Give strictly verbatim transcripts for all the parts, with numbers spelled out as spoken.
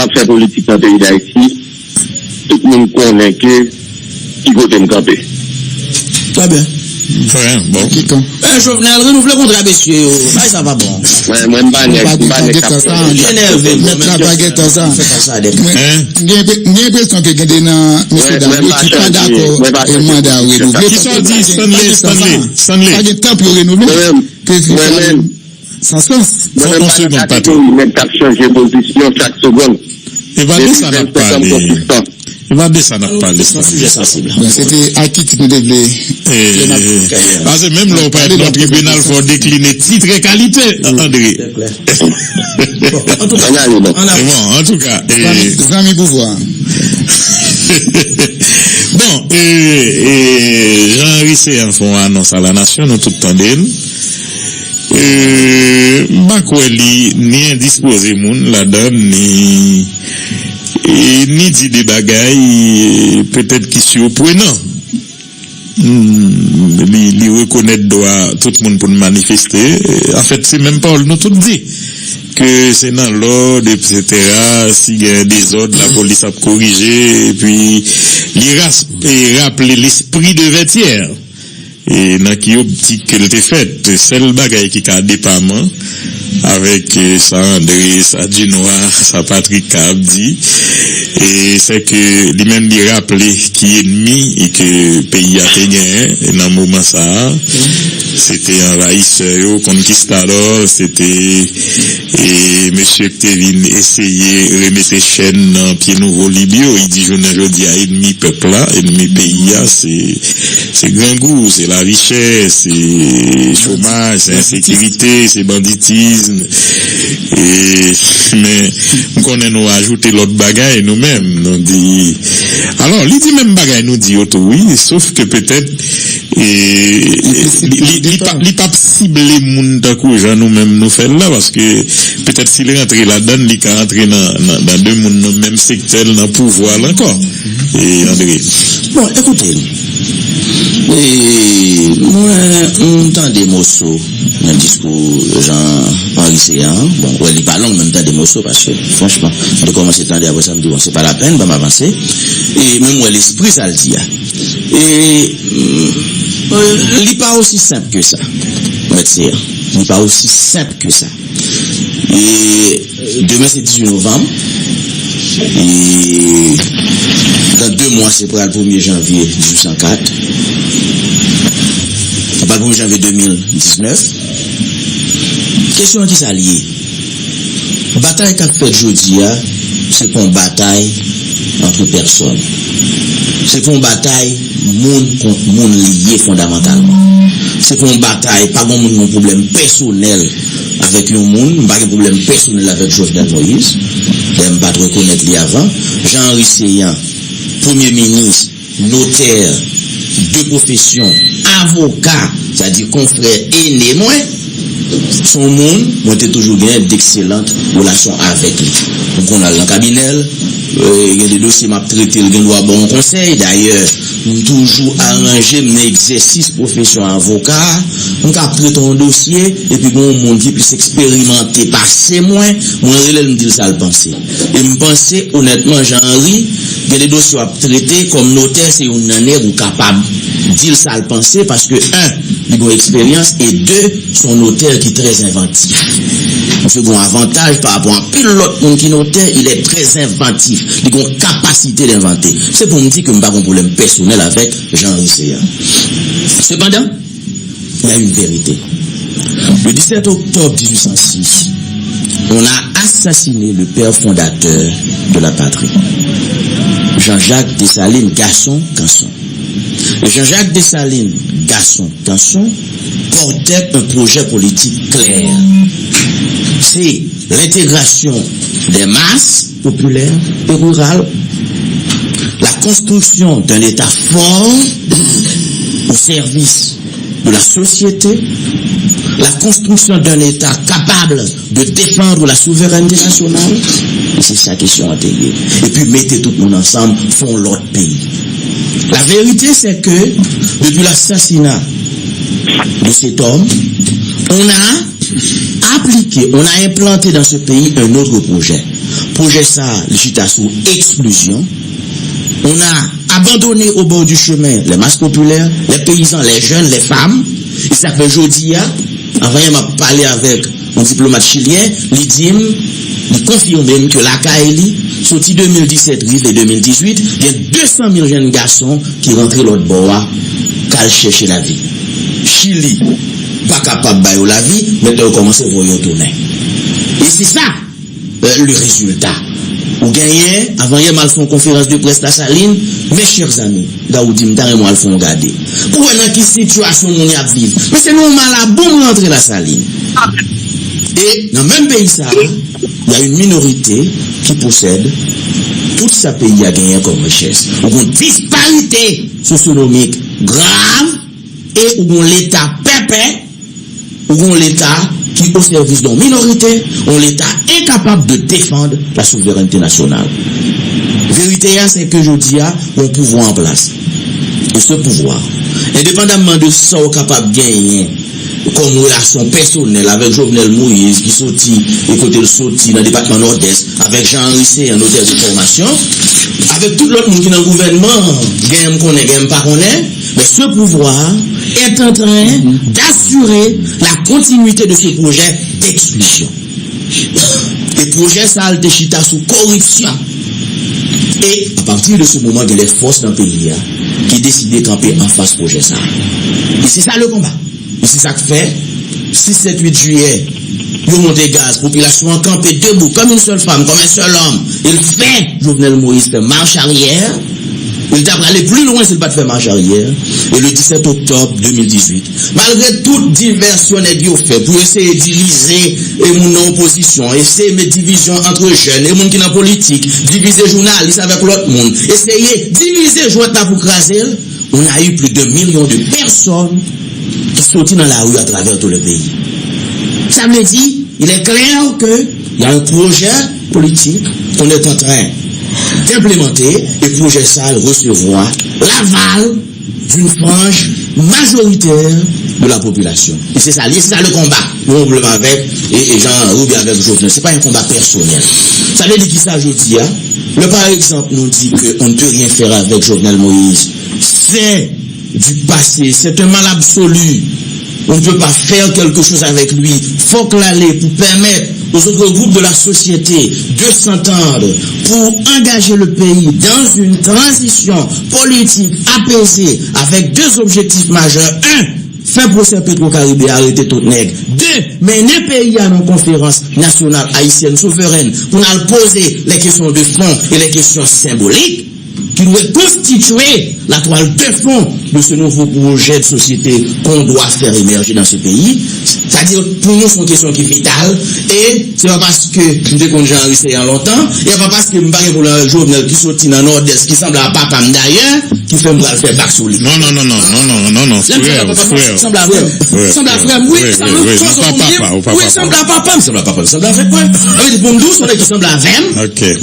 ap fè politik nan peyi Dayiti, tout moun konnen ke ki kote m kanpe. Trè byen. Trè byen, bon. Kikan. Eh, Jovenel, renouvle kontra mesye yo. Bagay sa pa bon. Mwen, mwen m pa nèg, m pa nèg k ap chanje. Li enève m. Mèt la pa gentan sa. Fè sa dèk. Mwen gen enpresyon ke gen de nan mesye dam yo ki pa dakò e manda renouvle. Kisa w di, Stanley? Stanley, Stanley. Pa gen tan pou yo renouvle. Prezidan Salim, san sans. Fò yon segond, Patrick. Nèg k ap chanje pozisyon chak segonn. E pa de sa n ap pale. E pa de sa n ap pale, Stanley. Sijè sansib. Bon, se te a ki tit nou te vle. Paske menm lè w parèt nan tribinal, fò w dekline tit e kalite, André. Trè klè. Bon, antouka, Ann ale non. Ann ale. Bon, antouka. Zanmi pouvwa. Bon, e, e, Jean Henry Céant fè yon anons a la nasyon, nou tout tande l. E, m pa kwè li ni endispoze moun ladan, ni, e, ni di de bagay, e, petèt ki siprenan. Hmm, li, li rekonèt dwa tout moun pou n manifeste. Anfèt, se menm pawòl nou tout di. Ke se nan lòd, etsetera. Si gen dezòd, lapolis ap korije. Epi, li ras-, e, raple lespri de Vètyè. E nan ki optik ke l te fèt. Sèl bagay ki ka depaman avèk, e, sa André, sa Dunois, sa Patrick ka ap di, e se ke li menm li raple ki enmi e ke peyi a te genyen nan moman sa a. Se te anvayisè yo, konkistadò, se te, e, mesye ki te vin eseye remete chèn nan pye nouvo lib yo. Li di jounen jodi a, enmi pèp la, enmi peyi a, se, se grangou, se lavi chè, se chomaj, se ensekirite, se banditis. E, men, m konnen nou ajoute lòt bagay, nou menm, nou di. Alò, li di menm bagay nou di yo tou, wi, sof ke petèt, e, li, li, li pa, li p ap sible moun tankou jan nou menm nou fè l la, paske petèt si l rantre ladan l, li ka rantre nan, nan, nan de moun nan menm sektè l, nan pouvwa l ankò. E, André. Bon, ekoute, e, mwen, m tande moso nan diskou Jean Henry Céant. Bon, wè, li pa long, men m tande moso, paske, franchman, m te kòmanse tande, apre sa, m di, bon, se pa lapenn, ban m avanse. E, men m wè lespri sa l di a. E, mm, li pa osi senp ke sa, mèt Céant. Li pa osi senp ke sa. E, demen se dizuit novanm. E, dan de mwa, se pral premye janvye dizuit san kat. Se pral premye janvye de mil diznèf. Kesyon an, ki sa l ye? Batay k ap fèt jodi a, se pa yon batay antre pèsòn. Se pa yon batay moun kont moun li ye fondamantalman. Se pa yon batay, pa gen moun ki gen pwoblèm pèsonèl avèk yon moun. M pa gen pwoblèm pèsonèl avèk Jovenel Moïse. Dayè, m pa t rekonèt li avan. Jean Henry Céant, premye minis, notè, de pwofesyon, avoka, sa di konfrè ene mwen, se yon moun mwen te toujou gen dekselant relasyon avèk li. M konn al nan kabinè l, e, gen de dosye m ap trete, l gen dwa ban yon konsèy. Dayè, m toujou aranje m nan egzèsis pwofesyon avoka. M ka ap trete yon dosye, epi gen yon moun ki plis eksperimante pase mwen, mwen rele l, m di l sa l panse. E m panse, onètman, Jean Henry, gen de dosye w ap trete kòm notè, se youn nan nèg ou kapab di l sa l panse, paske, en, li gen eksperyans, e de, se yon notè ki trè envantif. Misye gen yon avantaj pa rapò a anpil lòt moun ki notè, il est très inventif. Li gen yon kapasite d envante. Se pou m di ke m pa gen pwoblèm pèsonèl avèk Jean Henry Céant. Sepandan, il y a une vérité. Le dix-sept octobre dix-huit cent six, on a assassiné le père fondateur de la patrie, Jean-Jacques Dessalines, Gaston Canson. Et Jean-Jacques Dessalines, Gaston Canson, portait un projet politique clair. C'est l'intégration des masses populaires et rurales, la construction d'un État fort au service de la société, la construction d'un État capable de défendre la souveraineté nationale. E se sa kesyon an te ye. Epi mete tout moun ansanm, fè yon lòt peyi. La vérité, c'est que depuis l'assassinat de cet homme, on a appliqué, on a implanté dans ce pays un autre projet. Pwojè sa a, li chita sou eksklizyon. On a abandonné au bord du chemin les masses populaires, les paysans, les jeunes, les femmes. E sa fè jodi a, anvan yè m ap pale avèk yon diplomat chilyen, li di m, li konfime m ke lakay li, soti de mil disèt rive de mil dizuit, gen de san mil jèn gason ki rantre lòt bò a, k al chèche lavi. Chili pa kapab ba yo lavi, men yo kòmanse voye yo tounen. E se sa, euh, le résultat. Ou genyen, anvan yè m al fè yon konferans de près Lasalin, mes chers amis, Gawoudi, m ta renmen w al fè yon gade. Pou wè nan ki sitiyasyon moun y ap viv. Men se nan yon malabonm rantre Lasalin. E nan menm peyi sa a, y a une minorité qui possède tout sa peyi a genyen kòm richès. Ou gon disparite sosyonomik grav e ou gon Leta pèpè, ou gon Leta ki o sèvis de yon minorite, yon Leta enkapab de défendre la souveraineté nationale. Verite a, se ke jodi a, yon pouvwa an plas. E se pouvwa, endepandamman de sa w kapab genyen kòm relasyon pèsonèl avèk Jovenel Moïse ki soti e kote l soti nan depatman Nòdès, avèk Jean Henry Céant, notè de fòmasyon, avèk tout lòt moun ki nan gouvènman an, genyen m konnen, genyen m pa konnen, men ce pouvoir est en train d'assurer la continuité de ce projet d'exclusion. E pwojè sa a, l te chita sou koripsyon. E apati de se moman, gen de fòs nan peyi a ki deside kanpe anfas pwojè sa a. E se sa le konba. E se sa k fè, sis, sèt, uit jiyè, yo monte gaz, popilasyon an kanpe debou, comme une seule femme, comme un seul homme. E l fè Jovenel Moïse fè mach aryè. E l ta prale pli lwen si l pa t fè mach aryè. E le disèt oktòb de mil dizuit, malgre tout divèsyon nèg yo fè pou eseye divize e moun nan opozisyon, eseye met divizyon antre jèn e moun ki nan politik, divize jounalis avèk lòt moun, eseye divize jwèt la pou kraze l, on a eu plus d'un million de personnes qui sortent dans la rue à travers tout le pays. Ça veut dire, il est clair que il y a un projet politique qu'on est en train d'implémenter, e pwojè sa a resevwa l'aval d'une frange majoritaire de la population. E se sa l ye, se sa le konba. Nou gen pwoblèm avèk, e, e Jean Roubert avèk Jovenel. Se pa yon konba pèsonèl. Sa vle di ki sa jodi a? Lè, pa egzanp, nou di ke on ne peut rien faire avec Jovenel Moïse, c'est du passé, c'est un mal absolu. On ne peut pas faire quelque chose avec lui. Fòk l ale pou pèmèt aux autres groupes de la société de s'entendre pour engager le pays dans une transition politique apaisée avec deux objectifs majeurs. Un, fè pwosè Petro Caribe a, arete tout nèg. De, mennen peyi a nan konferans nasyonal ayisyèn souverèn pou n al poze les questions de fond et les questions symboliques qui doit constituer la toile de fond de ce nouveau projet de société qu'on doit faire émerger dans ce pays. Sa di, pou nou, se yon kesyon ki vital. E se pa paske m te konn Jean Henry Céant lontan, e pa paske m pa gen pwoblèm avèk Jovenel ki soti nan Nòdès, ki sanble a papa m dayè, ki fè m pral fè bak sou li. Non, non, non, non, non, non, non, non, frè, frè. Sanble a frè m. Sanble a frè m, wi, sanble a frè m, wi, sanble a papa m, sanble avèk mwen. Sa vle di pou m di w, se yon nèg ki sanble avè m,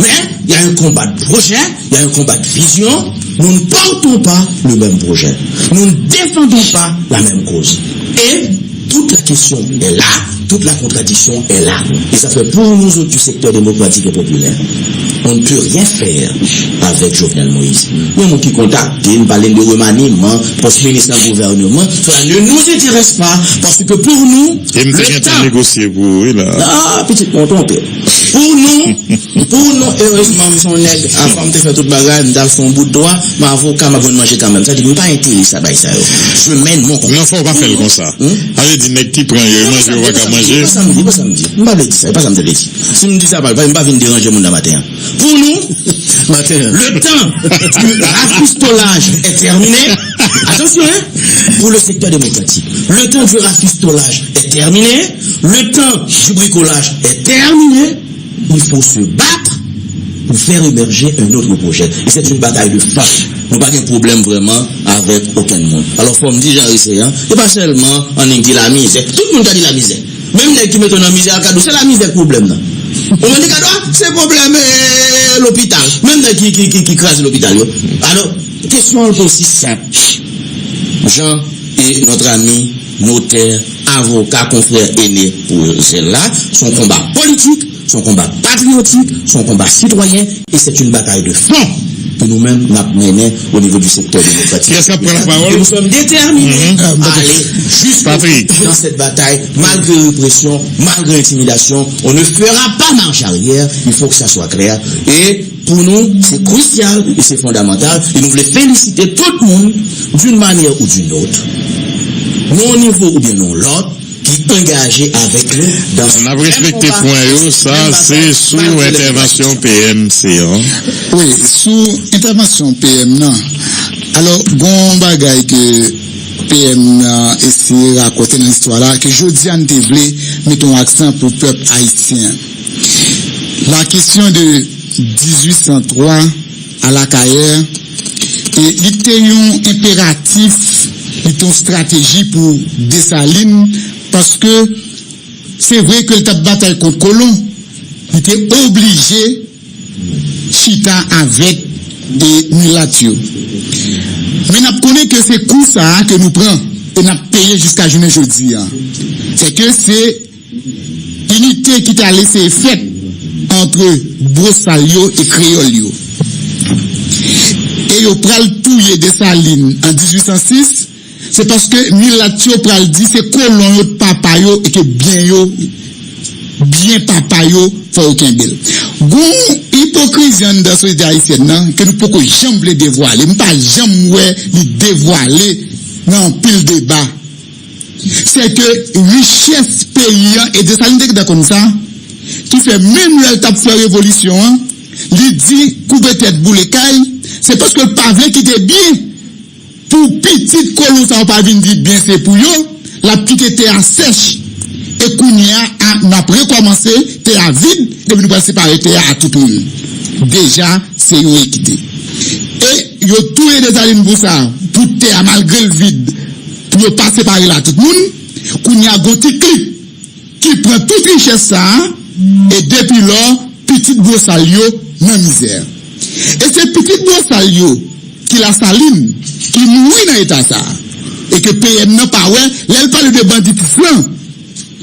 men y a un combat de projet. Il y a un combat de vision. Nous ne portons pas le même projet. Nous ne défendons pas la même cause. Et toute la question est là, toute la contradiction est là. E sa fè pou nou zòt du secteur démocratique et populaire, on ne peut rien faire avec Jovenel Moïse. Gen moun ki kontakte m, pale m de remaniman, pòs minis nan gouvènman. Cela ne nous intéresse pas, parce que pour nous, e m te gentan negosye pou ou, wi, la. Ah, pitit mwen, w twonpe. Pou nou, pou nou, erezman, m se yon nèg, avan m te fè tout bagay, m t al fè yon bout dwa, m avoka, m ap jwenn manje kanmenm. Sa di, m pa enterese a bay sa yo. Je mène mon combat. Non, fò w pa fè l konsa. Sa vle di, nèg ki pran yo, yo manje, yo pa ka manje. E pa sa m di, e pa sa m di. M pa vle di sa, e pa sa m te vle di. Si m di sa, pa, m pa vin deranje moun nan maten an. Pour nous, le temps du rafistolage est terminé. Attention, hein, pour le secteur démocratique. Le temps du rafistolage est terminé. Le temps du bricolage est terminé. Il faut se battre pour faire émerger un autre projet. Et c'est une bataille de faim. Nou pa gen pwoblèm vrèman avèk okenn moun. Alò, fò m di Jean Ricé an, e pa sèlman annik di lamizè. Tout moun ka di lamizè. Menm nèg ki mete w nan mizè a ka di w se lamizè k pwoblèm nan. Ou konprann li ka di w, a, se pwoblèm, eh, lopital. Menm nèg ki, ki, ki, ki kraze lopital yo. Alò, kesyon an osi senp. Jean et notre ami, notaire, avocat, confrère Aîné poze l la, se yon konba politik. C'est un combat patriotique, c'est un combat citoyen et c'est une bataille de fond que nous-mêmes nous menons au niveau du secteur démocratique. Kiyès k ap pran lapawòl? Nous sommes déterminés à aller jusqu'au bout dans cette bataille, malgré répression, malgré intimidation. On ne fera pas marche arrière, il faut que ça soit clair. Et pour nous, c'est crucial et c'est fondamental. Et nous voulons féliciter tout le monde, d'une manière ou d'une autre, nan yon nivo oubyen nan yon lòt, ki angaje avèk nou nan menm konba. N ap respekte pwen yo, sa se sou entèvansyon P M C an. Wi, sou entèvansyon P M nan. Alò, gon bagay ke P M nan eseye rakonte nan istwa la, ke jodi a n te vle mete yon aksan pou pèp ayisyen. La question de dix-huit cent trois à Lacayère, e li te yon enperatif, li te yon estrateji pou Desalin, paske se vre ke l t ap batay kont kolon, li te oblije chita avèk e milat yo. Men n ap konnen ke se kou sa a ke nou pran e n ap peye jiska jounen jodi a. Se ke se inite ki t al eseye fèt ant bosal yo e kreyòl yo. E yo pral touye Desalin an dizuit san sis, se paske milat yo pral di se kolon yo t papa yo e ke byen yo, byen papa yo, fò yo kenbe l. Gon ipokrizi anndan sosyete ayisyèn nan ke nou poko janm vle devwale. M pa janm wè li devwale nan anpil deba. Se ke richès peyi an, e Desalin te gentan konn sa, ki fè menm lè l t ap fè revolisyon an, li di koupe tèt boule kay, se paske l pa vle kite byen pou pitit kolon sa yo pa vin di byen se pou yo, l ap kite tè a sèch. E kounye a, a, n ap rekòmanse, tè a vid, epi nou pral separe tè a a tout moun. Deja, se yo e kite. E yo touye Desalin pou sa, pou tè a, malgre l vid, pou yo pa separe l a tout moun. Kounye a, gon ti klik ki pran tout richès sa a, e depi lò, pitit bosal yo nan mizè. E se pitit bosal yo ki Lasalin, ki mouri nan eta sa a. E ke P M nan pa wè, lè l pale de banditis lan,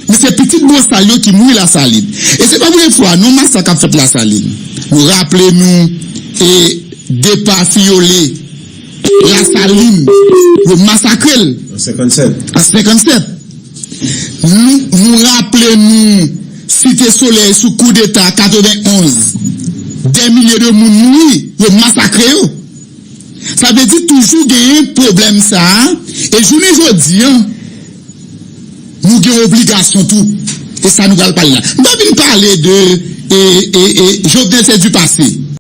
men se pitit bosal yo ki mouri Lasalin. E se pa premye fwa, non, masak ap fèt Lasalin. Nou raple nou, e depa Fiyole, Lasalin, yo masakre l. An senkannsèt. An senkannsèt. Nou, nou raple nou Site Solèy sou koudeta katrevenonz. Dè milye de moun mouri, yo masakre yo. Sa vle di toujou genyen pwoblèm sa a, e jounen jodi a, nou gen obligasyon tou. E sa nou pral pale la. M pa vin pale de, e, e, e, Jovenel se du passé.